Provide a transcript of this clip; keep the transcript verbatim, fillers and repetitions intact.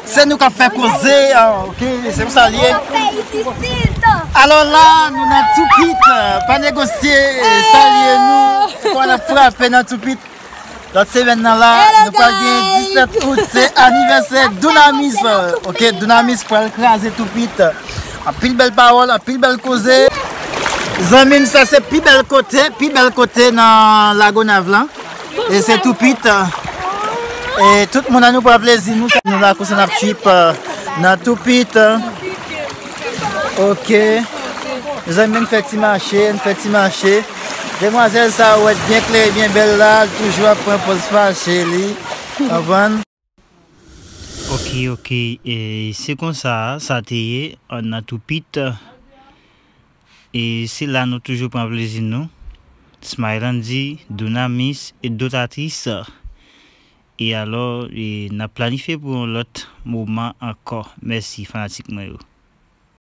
Se nou k ap fè koze, ah, ok, se pou sa l ye. Alò la, nou nan Toupit, pa negosye, salye nou, fò n ap frape nan Toupit. Lòt semèn nan la, nou pral gen disèt out, se anivèsè Dounamis. Ok, Dounamis pral kraze Toupit. Anpil bèl pawòl, anpil bèl koze. Zanmi m, sa se pi bèl kote, pi bèl kote nan Lagonav lan. E se Toupit. E tout moun an nou pran plezi nou. Nou la konsa n ap trip, euh, nan Toupit. Ok. Mezanmi, n fè ti mache, n fè ti mache. Demwazèl sa ou wè byen klè, byen bèl la, l toujou ap pran pòz fache li. Konprann? Ok, ok. E se konsa sa te ye, euh, nan Toupit. E se la nou toujou pran plezi nou. Smilandy, Dounamis e dòt atis. E alò, e n ap planifye pou yon lòt moman ankò. Mèsi, fanatik mwen yo.